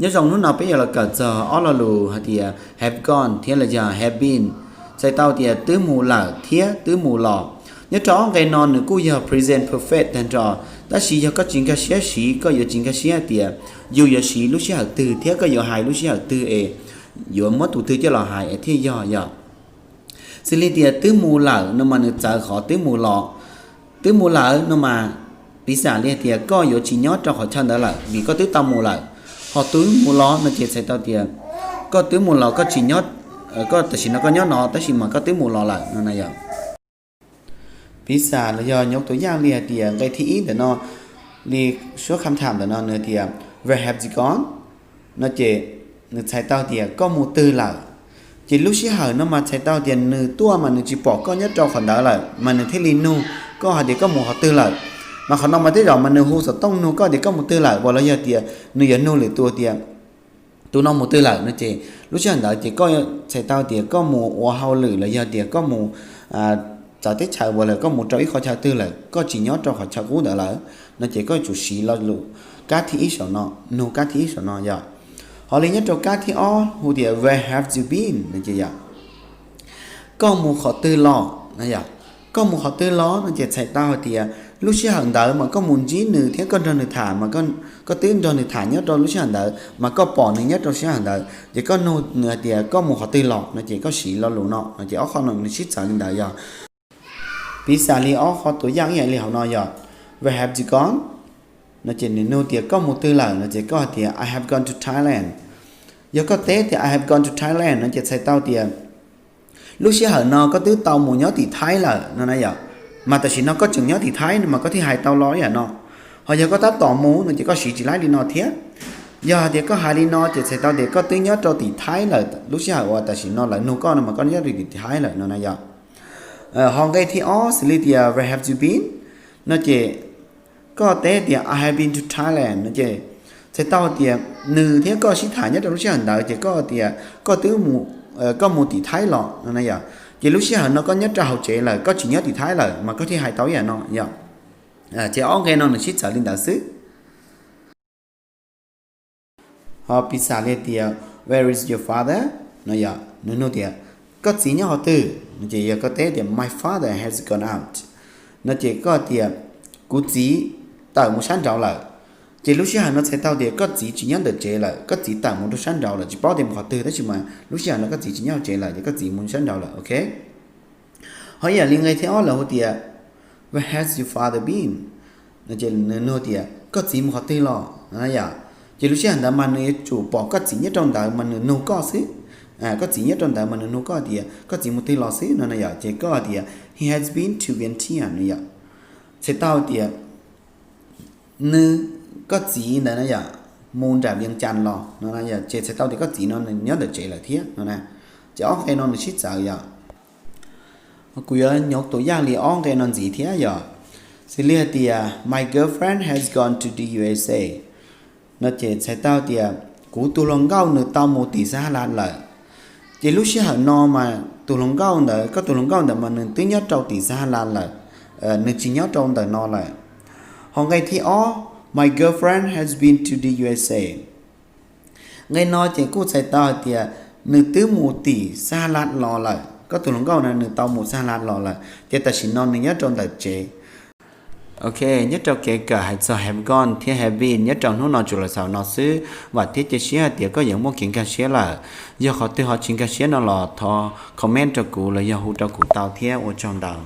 Nyob zoo, hnub no peb yuav los kawm txog ob lo lus hais tias have gone thiab los yog have been, txhais tau tias twb mus lawm thiab twb mus los. Nyob rau ob nqe no nws kuj yog present perfect tag nrho, tab sis yog koj tsis nkag siab siv, koj yuav tsis nkag siab hais tias yus yuav siv lub sij hawm twg thiab koj yuav hais lub sij hawm twg es yuav muab tus twg coj los hais es thiaj yog yom. Xws li tias twb mus lawm no mas nws txawv qhov twb mus los. Twb mus lawm no mas piv xam li hais tias koj yuav tsis nyob rau qhov chaw ntawd lawm vim koj twb tau mus lawm. Ho twb mus los no ces txhais tau tias koj twb mus los, koj tsis nyob, koj tam sim no koj nyob no tab sis mas koj twb mus los lawm no na yom. Piv xam los yog nyob tus yaj li hais tias nqe thib ib ntawm no, li suab kham tham ntawm no nws tias where have you gone no ces nws txhais tau tias koj mus twg lawm. Ces lub sij hawm no mas txhais tau tias nws tuaj mas nws tsis pom koj nyob rau qhov ntawd lawm mas nws thiaj li nug koj hais tias koj mus qhov twg lawm. Mas qhov no mas tej zaum mas nws hu xov tooj nug koj tias koj mus twg lawm, uas los yog tias nws yuav nug lwm tus tias tus no mus twg lawm no ces lub sij hawm ntawd ces koj txhais tau tias koj mus ua hauj lwm los yog tias koj mus txawv teb chaws uas lawm, koj mus rau ib qhov chaw twg lawm, koj tsis nyob rau qhov chaw qub ntawd lawm no ces koj tsum siv lo lus kab thib ib saum no, nug kab thib ib saum no yom. Ho li nyob rau kab thib ob hu tias where have you been no ces yom, koj mus qhov twg los no yom. Koj mus qhov twg los no ces txhais tau hais tias lub sij hawm ntawd mas koj mus ntsib nws thiab koj nrog nws tham mas koj twb nrog nws tham nyob rau lub sij hawm ntawd mas koj pom nws nyob rau sij hawm ntawd ces koj nug nws hais tias koj mus qhov twg los no ces koj siv lo lus no no ces ob qho no nws sib txawv li ntawd yom. Piv xam li ob qho tus yaj ib yam li hauv no yom, where have you gone no ces nws nug tias koj mus twg lawm no ces koj hais tias I have gone to Thailand. Yog koj teb tias I have gone to Thailand no ces txhais tau tias lub sij hawm no koj twb tau mus nyob tim Thaib lawm no na yom. Mas tam sim no koj tseem nyob tim Thaib no mas koj thiaj hais tau lo ib yam no. Ho yog koj tab tom mus no ces koj siv tsis laib li no thiab. Yog hais tias koj hais li no ces txhais tau tias koj twb nyob rau tim Thaib lawm, lub sij hawm uas tam sim no lawv nug koj no mas koj nyob rau tim Thaib lawm no na yom. Ho nqe thib ob xws li tias where have you been no ces koj teb tias I have been to Thailand no ces txhais tau tias nws thiab koj sib tham nyob rau lub sij hawm ntawd ces koj tias koj twb mus, koj mus tim Thaib los no na yom. Ces lub sij hawm no koj nyob rau hauv tsev lawm, koj tsis nyob tim Thaib lawm mas koj thiaj hais tau ib yam no yom. Ces ob nqe no nws sib txawv li ntawd xwb. Ho piv xam li tias where is your father no yom, nws nug tias koj txiv nyob qhov twg no ces yog koj teb tias my father has gone out no ces koj tias kuv txiv tawm mus sab nraud lawm. Ces lub sij hawm no txhais tau tias koj txiv tsis nyob ntawm tsev lawm, koj txiv tawm mus rau sab nraud lawm, tsis paub tias mus qhov twg tab sis mas lub sij hawm no koj txiv tsis nyob hauv tsev lawm ces koj txiv mus sab nraud lawm, ok. Ho ib yam li nqe thib ob lawv hu tias where has your father been no ces nws nug tias koj txiv mus qhov twg los no yom. Ces lub sij hawm ntawd mas nws yuav tsum pom koj txiv nyob rau ntawd mas nws nug koj xwb. Koj txiv nyob rau ntawd mas nws nug koj tias koj txiv mus twg los xwb no na yom. Ces koj tias he has been to Vientiane no yom, txhais tau tias nws, koj txiv ntawd na yom, mus nram Vientiane los no na yom, ces txhais tau tias koj txiv no nws nyob ntawm tsev lawm thiab no na. Ces ob nqe no nws sib txawv yom. Kuv yuav nyuaj tus yaj li ob nqe no ntxiv thiab yom. Xws li hais tias my girlfriend has gone to the U S A no ces txhais tau tias kuv tus hluas nkauj nws tau mus tim Xab Ha Las lawm. Ces lub sij hawm no mas tus hluas nkauj ntawd, koj tus hluas nkauj ntawd mas nws twb nyob rau tim Xab Ha Las lawm, nws tsis nyob rau ntawm no lawm. Ho nqe thib ob, my girlfriend has been to the U S A. Nqe no ces kuj txhais tau hais tias nws twb mus tim Xab Ha Las los lawm, koj tus hluas nkauj no nws tau mus Xab Ha Las los lawm, ces tam sim no nws nyob rau ntawm tsev. Ok, nyob rau kev kawm hais txog have gone thiab have been nyob rau hnub no tsuas los xaus no xwb, vam thiab cia siab hais tias koj yuav muaj kev nkag siab lawm. Yog qhov twg ho tsis nkag siab no los thov comment rau kuv los yog hu rau kuv tau thiab, ua tsaug ntau.